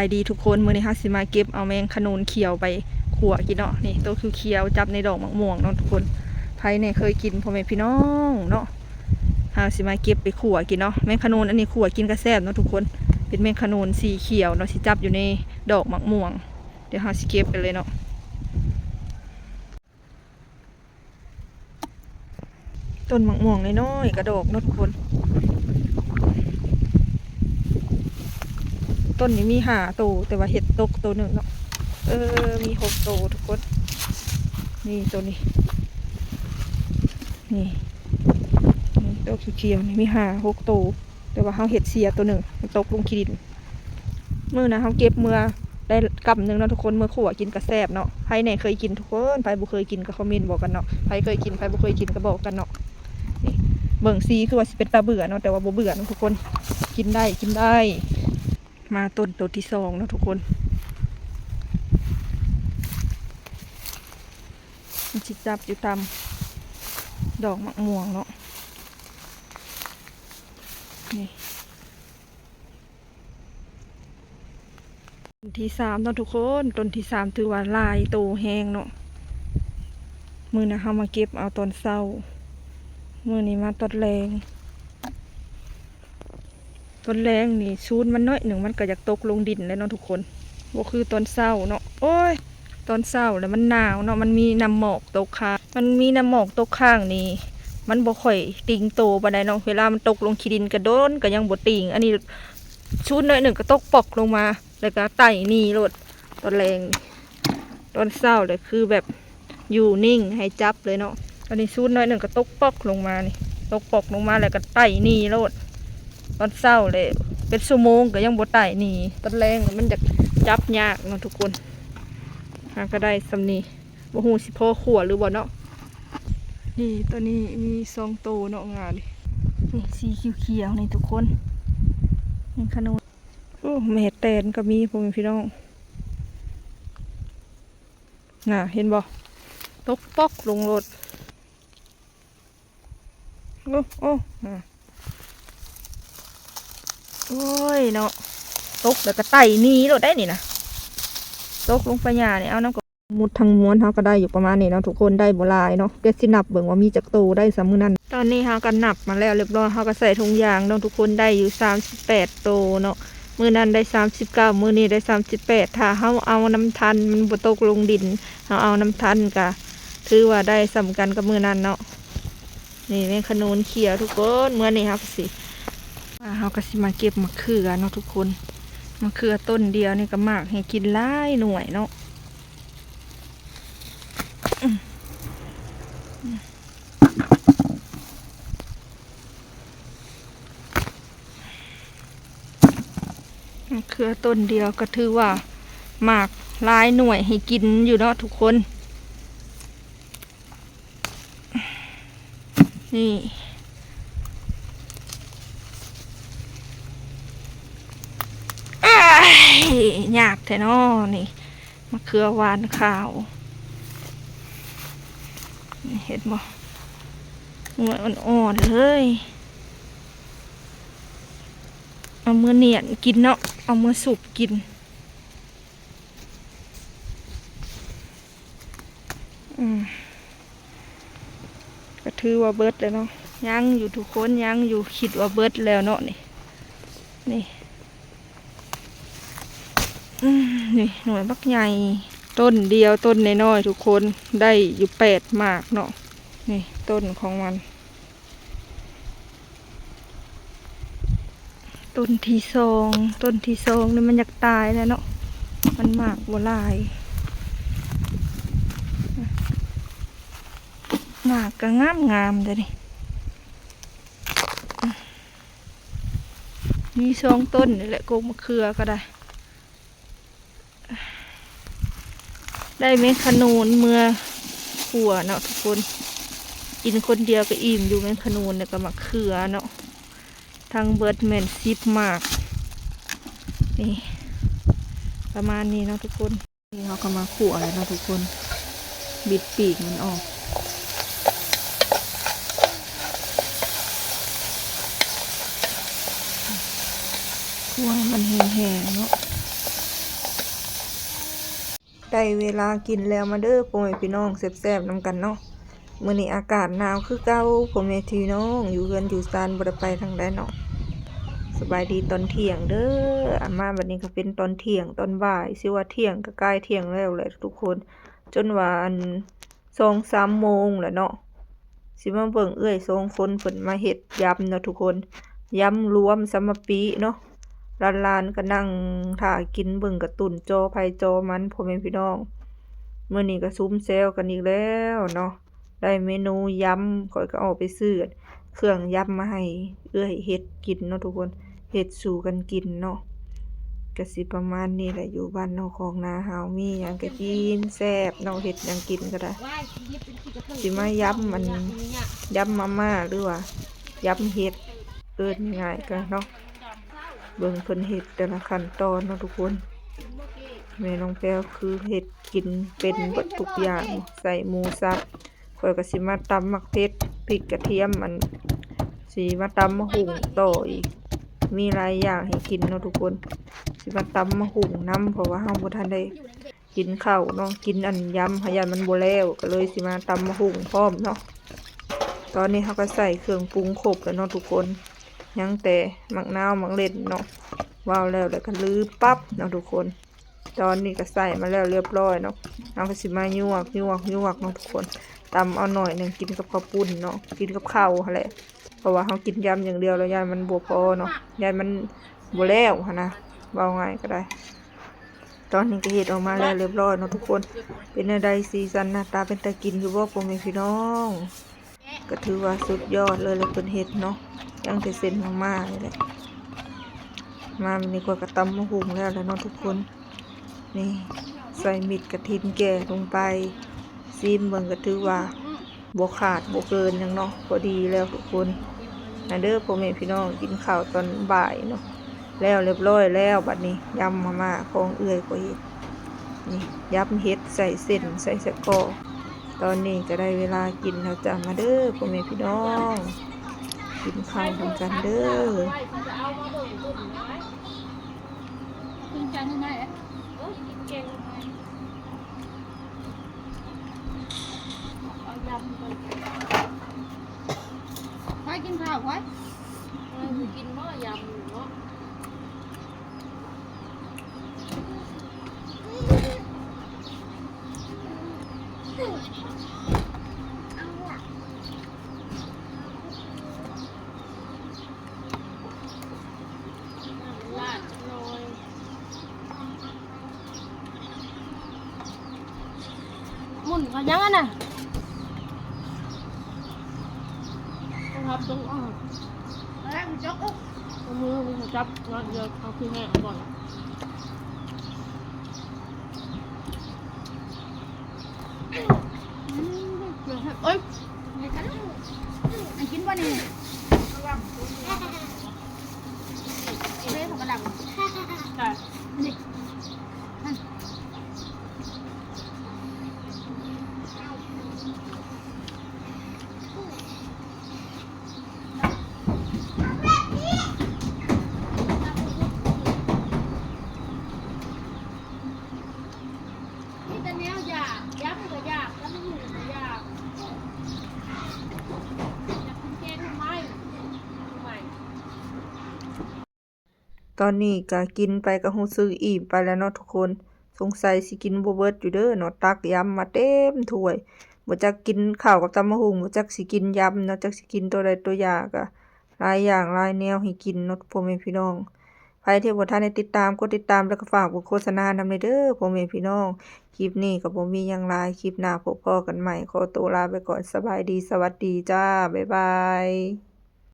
ສະບາຍດີທຸກຄົນ ມື້ນີ້ເຮົາຊິມາເກັບເອົາແມງຂະໜູນຂຽວໄປຂົ້ວກິນເນາະ. ນີ້ໂຕຂຽວໆ ຈັບໃນດອກໝາກມ່ວງເນາະທຸກຄົນ. ໃຜແດ່ເຄີຍກິນ ພໍ່ແມ່ພີ່ນ້ອງເນາະ? ເຮົາຊິມາເກັບໄປຂົ້ວກິນເນາະ. ແມງຂະໜູນອັນນີ້ຂົ້ວກິນກະແຊບເນາະທຸກຄົນ. ເປັນແມງຂະໜູນສີຂຽວເນາະ ຊິຈັບຢູ່ໃນດອກໝາກມ່ວງ. ດຽວເຮົາຊິເກັບກັນເລີຍເນາະ. ຕົ້ນໝາກມ່ວງນ້ອຍໆ ກະດອກເນາະທຸກຄົນ. ຕົ້ນນີ້ມີຫ້າໂຕ ແຕ່ວ່າເຫັດຕົກໂຕໜຶ່ງເນາະ. ເອີ ມີຫົກໂຕທຸກຄົນ. ນີ້ໂຕນີ້ ນີ້ ນີ້ໂຕຂຽວໆ ນີ້ມີຫ້າຫົກໂຕ. ແຕ່ວ່າເຮົາເຮັດເສຍໂຕໜຶ່ງ ມັນຕົກລົງຂີ້ດິນ. ມື້ນະເຮົາເກັບເມືອໄດ້ກຳໜຶ່ງເນາະທຸກຄົນ ເມືອຂົ້ວກິນກະແຊບເນາະ. ໃຜແດ່ເຄີຍກິນທຸກຄົນ ໃຜບໍ່ເຄີຍກິນກໍຄອມເມັນບອກກັນເນາະ. ໃຜເຄີຍກິນ ໃຜບໍ່ເຄີຍກິນກໍບອກກັນເນາະ. ນີ້ ເບິ່ງສີຄືວ່າຊິເປັນຕາເບື່ອເນາະ ແຕ່ວ່າບໍ່ເບື່ອເນາະທຸກຄົນ ກິນໄດ້ ກິນໄດ້. ມາຕົ້ນໂຕທີສອງເນາະທຸກຄົນ ມັນຊິຈັບຢູ່ຕາມດອກໝາກມ່ວງເນາະ. ນີ້ ຕົ້ນທີສາມເນາະທຸກຄົນ ຕົ້ນທີສາມຖືວ່າຫຼາຍໂຕແຮງເນາະ. ມື້ນະເຮົາມາເກັບເອົາຕອນເຊົ້າ ມື້ນີ້ມາຕອນແລງ. ຕອນແລງນີ້ສູນມັນໜ້ອຍໜຶ່ງ ມັນກໍຢາກຕົກລົງດິນແລ້ວເນາະທຸກຄົນ ບໍ່ຄືຕອນເຊົ້າເນາະ. ໂອ້ຍ ຕອນເຊົ້າແລ້ວມັນໜາວເນາະ ມັນມີນ້ຳໝອກຕົກຄ້າງ ມັນມີນ້ຳໝອກຕົກຄ້າງນີ້ ມັນບໍ່ຄ່ອຍຕິງໂຕປານໃດເນາະ. ເວລາມັນຕົກລົງຂີ້ດິນກະດົນກະຍັງບໍ່ຕິງ. ອັນນີ້ສູນໜ້ອຍໜຶ່ງກະຕົກປອກລົງມາ ແລ້ວກະໄຕ່ໜີໂລດ. ຕອນແລງ ຕອນເຊົ້າແລ້ວຄືແບບ ຢູ່ນິ່ງໃຫ້ຈັບເລີຍເນາະ. ອັນນີ້ສູນໜ້ອຍໜຶ່ງກໍຕົກປອກລົງມານີ້ ຕົກປອກລົງມາແລ້ວກໍໄຕ່ໜີໂລດ. ຕອນເຊົ້າແຫຼະເປັນຊົ່ວໂມງກໍຍັງບໍ່ໄຕ່ໜີ ຕອນແລງມັນຢາກຈັບຍາກເນາະທຸກຄົນ. ຫາກໍໄດ້ສ່ຳນີ້ ບໍ່ຮູ້ຊິພໍຂົ້ວຫຼືບໍ່ເນາະ. ນີ້ ໂຕນີ້ມີສອງໂຕເນາະ ງານີ້ ນີ້ສີຂຽວໆ ນີ້ທຸກຄົນ ນີ້ຂະໜູນ. ໂອ້ ແມ່ແຕນກໍມີ ພໍ່ແມ່ພີ່ນ້ອງ. ນ່າ ເຫັນບໍ່? ຕົກປອກລົງໂລດ. ໂອ້ ໂອ້ ນ່າ ໂອ້ຍເນາະ ຕົກແລ້ວກໍໄຕ່ໜີໂລດໄດ໋ນີ້ນະ. ຕົກລົງໄປຫຍ້ານີ້ ເອົານຳ ໝົດທັງມວນເຮົາກໍໄດ້ຢູ່ປະມານນີ້ເນາະທຸກຄົນ ໄດ້ບໍ່ຫຼາຍເນາະ. ດຽວຊິນັບເບິ່ງວ່າມີຈັກໂຕໄດ້ສ່ຳມື້ນັ້ນ. ຕອນນີ້ເຮົາກໍນັບມາແລ້ວຮຽບຮ້ອຍ ເຮົາກໍໃສ່ຖົງຢາງເນາະທຸກຄົນ ໄດ້ຢູ່ສາມສິບແປດໂຕເນາະ. ມື້ນັ້ນໄດ້ສາມສິບເກົ້າ ມື້ນີ້ໄດ້ສາມສິບແປດ. ຖ້າເຮົາເອົານຳທັນ ມັນບໍ່ຕົກລົງດິນ ເຮົາເອົານຳທັນກະຖືວ່າໄດ້ສ່ຳກັນກັບມື້ນັ້ນເນາະ. ນີ້ແມ່ນຂະໜູນຂຽວທຸກຄົນ. ເມື່ອນີ້ເຮົາກໍຊິ ອ່າ ເຮົາກໍຊິມາເກັບມະເຂືອເນາະທຸກຄົນ. ມະເຂືອຕົ້ນດຽວນີ້ກໍໝາກໃຫ້ກິນຫຼາຍໜ່ວຍເນາະ. ມະເຂືອຕົ້ນດຽວກໍຖືວ່າໝາກຫຼາຍໜ່ວຍໃຫ້ກິນຢູ່ເນາະທຸກຄົນ. ນີ້ ເອີຍ ຍາກແທ້ເນາະນີ້. ມະເຂືອຫວານຂາວ ນີ້ເຫັນບໍ່? ໜ່ວຍອ່ອນໆເລີຍ. ເອົາເມືອໜຽນກິນເນາະ ເອົາເມືອສຸບກິນ. ອືມ ກໍຖືວ່າເບິດແລ້ວເນາະ. ຍັງຢູ່ທຸກຄົນ ຍັງຢູ່ ຄິດວ່າເບິດແລ້ວເນາະນີ້. ນີ້ ອືມ ນີ້ໜ່ວຍບັກໃຫຍ່ ຕົ້ນດຽວ ຕົ້ນນ້ອຍໆ ທຸກຄົນ ໄດ້ຢູ່ແປດໝາກເນາະ. ນີ້ຕົ້ນຂອງມັນ ຕົ້ນທີສອງ ຕົ້ນທີສອງນີ້ມັນຢາກຕາຍແລ້ວເນາະ ມັນໝາກບໍ່ຫຼາຍ ໝາກກໍງາມໆເດ້ນີ້. ມີສອງຕົ້ນນີ້ແຫຼະ ກົກມະເຂືອກໍໄດ້. ໄດ້ແມງຂະໜູນເມືອຂົ້ວເນາະທຸກຄົນ ກິນຄົນດຽວກໍອີ່ມຢູ່ ແມງຂະໜູນ ແລ້ວກໍໝາກເຂືອເນາະ ທັງເບິດແມ່ນສິບໝາກ. ນີ້ ປະມານນີ້ເນາະທຸກຄົນ. ນີ້ເຮົາກໍມາຂົ້ວແລ້ວເນາະທຸກຄົນ ບິດປີກມັນອອກ ຂົ້ວໃຫ້ມັນແຫ້ງໆເນາະ. ໄດ້ເວລາກິນແລ້ວ ມາເດີພໍ່ແມ່ພີ່ນ້ອງ ແຊບໆນຳກັນເນາະ. ມື້ນີ້ອາກາດໜາວຄືເກົ່າ ພໍ່ແມ່ພີ່ນ້ອງ ຢູ່ເຮືອນຢູ່ຊານ ບໍ່ໄດ້ໄປທາງໃດເນາະ. ສະບາຍດີຕອນທ່ຽງເດີ. ອາ ມາບັດນີ້ກໍເປັນຕອນທ່ຽງ ຕອນບ່າຍ ຊິວ່າທ່ຽງກໍກາຍທ່ຽງແລ້ວແຫຼະທຸກຄົນ ຈົນວ່າອັນ ສອງສາມໂມງແລ້ວເນາະ. ຊິມາເບິ່ງເອື້ອຍສອງຄົນເພິ່ນມາເຮັດຢຳເນາະທຸກຄົນ ຢຳລວມສຳມະປີເນາະ. ຫຼານໆກໍນັ່ງຖ້າກິນ ເບິ່ງກາຕູນຈໍໃຜຈໍມັນ ພໍ່ແມ່ພີ່ນ້ອງ. ມື້ນີ້ກໍຊຸມແຊວກັນອີກແລ້ວເນາະ ໄດ້ເມນູຢຳ ຂ້ອຍກໍອອກໄປຊື້ເຄື່ອງຢຳມາໃຫ້ເອື້ອຍເຮັດກິນເນາະທຸກຄົນ ເຮັດສູ່ກັນກິນເນາະ. ກະຊິປະມານນີ້ແຫຼະ ຢູ່ບ້ານນອກຄອກນາເຮົາ ມີຫຍັງກະກິນແຊບເນາະ ເຮັດຫຍັງກິນກະໄດ້. ຊິມາຢຳອັນ ຢຳມາມ່າ ຫຼືວ່າຢຳເຫັດ ເອີ້ນງ່າຍໆກະເນາະ. ເບິ່ງເພິ່ນເຮັດແຕ່ລະຂັ້ນຕອນເນາະທຸກຄົນ. ແມ່ນ້ອງແພວຄືເຮັດກິນເປັນເບິດທຸກຢ່າງ ໃສ່ໝູສັບ ຂ້ອຍກໍຊິມາຕຳໝາກເຜັດ ພິກກະທຽມ ອັນ ຊິມາຕຳໝາກຫຸ່ງຕໍ່ອີກ ມີຫຼາຍຢ່າງໃຫ້ກິນເນາະທຸກຄົນ. ຊິມາຕຳໝາກຫຸ່ງນຳ ເພາະວ່າເຮົາບໍ່ທັນໄດ້ກິນເຂົ້າເນາະ ກິນອັນຢຳ ຢ້ານມັນບໍ່ແລ້ວ ກໍເລີຍຊິມາຕຳໝາກຫຸ່ງພ້ອມເນາະ. ຕອນນີ້ເຮົາກໍໃສ່ເຄື່ອງປຸງຄົບແລ້ວເນາະທຸກຄົນ ຍັງແຕ່ໝາກນາວໝາກເລັ່ນເນາະ ເວົ້າແລ້ວແລ້ວກໍລືມປັບເນາະທຸກຄົນ. ຕອນນີ້ກໍໃສ່ມາແລ້ວລຽບຮ້ອຍເນາະ ເຮົາກໍຊິມາຍວກ ຍວກ ຍວກເນາະທຸກຄົນ. ຕຳເອົາໜ້ອຍໜຶ່ງກິນກັບເຂົ້າປຸ້ນເນາະ ກິນກັບເຂົ້າຫັ້ນແຫຼະ ເພາະວ່າເຮົາກິນຢຳຢ່າງດຽວແລ້ວຢ້ານມັນບໍ່ພໍເນາະ ຢ້ານມັນບໍ່ແລ້ວຫັ້ນນະ ເວົ້າງ່າຍກໍໄດ້. ຕອນນີ້ກໍເຮັດອອກມາແລ້ວລຽບຮ້ອຍເນາະທຸກຄົນ. ເປັນແນວໃດ ສີສັນໜ້າຕາເປັນຕາກິນຢູ່ບໍ່ ພໍ່ແມ່ພີ່ນ້ອງ? ກໍຖືວ່າສຸດຍອດເລີຍແຫຼະເພິ່ນເຮັດເນາະ ຍັງແຕ່ເສັ້ນມາມ່ານີ້ແຫຼະ. ມາມື້ນີ້ຂ້ອຍກໍຕຳໝາກຫຸ່ງແລ້ວແຫຼະເນາະທຸກຄົນ. ນີ້ ໃສ່ເມັດກະຖິນແກ່ລົງໄປ ຊີມເບິ່ງກໍຖືວ່າບໍ່ຂາດບໍ່ເກີນຫຍັງເນາະ ພໍດີແລ້ວທຸກຄົນ. ມາເດີພໍ່ແມ່ພີ່ນ້ອງ ກິນເຂົ້າຕອນບ່າຍເນາະ. ແລ້ວລຽບຮ້ອຍແລ້ວ ບັດນີ້ຢຳມາມ່າຂອງເອື້ອຍຂ້ອຍເຮັດ ນີ້ ຢຳເຫັດໃສ່ເສັ້ນ ໃສ່ໄສ້ກອກ. ຕອນນີ້ກໍໄດ້ເວລາກິນແລ້ວຈ້າ ມາເດີພໍ່ແມ່ພີ່ນ້ອງ ກິນເຂົ້ານຳກັນເດີ. ໄປກິນເຂົ້າໄປ ກິນບໍ່ຢຳເນາະ. ໝຸ່ນເຂົາຍັງອັນນະ ຕ້ອງຮັບ ຕ້ອງເອົາ ເອົາມືຈັບ ເອົາຄືແມ່ເອົາກ່ອນ. ເອີຍ ອັນກິນບໍ່ນີ້ ເລຂອງກະດຳ ມີແຕ່ແນວຢາກ ຢາກກໍຢາກ ຕຳຫຸ່ງກໍຢາກ ຢາກກິນແກງໜໍ່ໄມ້ ໜໍ່ໄມ້. ຕອນນີ້ກໍກິນໄປກໍຮູ້ສຶກອີ່ມໄປແລ້ວເນາະທຸກຄົນ. ສົງໄສຊິກິນບໍ່ເບິດຢູ່ເດີເນາະ ຕັກຢຳມາເຕັມຖ້ວຍ. ບໍ່ຈັກກິນເຂົ້າກັບຕຳບັກຫຸ່ງ ບໍ່ຈັກຊິກິນຢຳເນາະ ຈັກຊິກິນຕົວໃດຕົວຢາກ ກໍຫຼາຍຢ່າງຫຼາຍແນວໃຫ້ກິນເນາະ ພໍ່ແມ່ພີ່ນ້ອງ. ໃຜທີ່ບໍ່ທັນໄດ້ຕິດຕາມ ກົດຕິດຕາມ ແລ້ວກໍຝາກເບິ່ງໂຄສະນານຳແດ່ເດີ ພໍ່ແມ່ພີ່ນ້ອງ. ຄລິບນີ້ກໍບໍ່ມີຫຍັງຫຼາຍ ຄລິບໜ້າພົບພໍ້ກັນໃໝ່ ຂໍໂຕລາໄປກ່ອນ ສະບາຍດີ ສະຫວັດດີຈ້າ ບາຍບາຍ.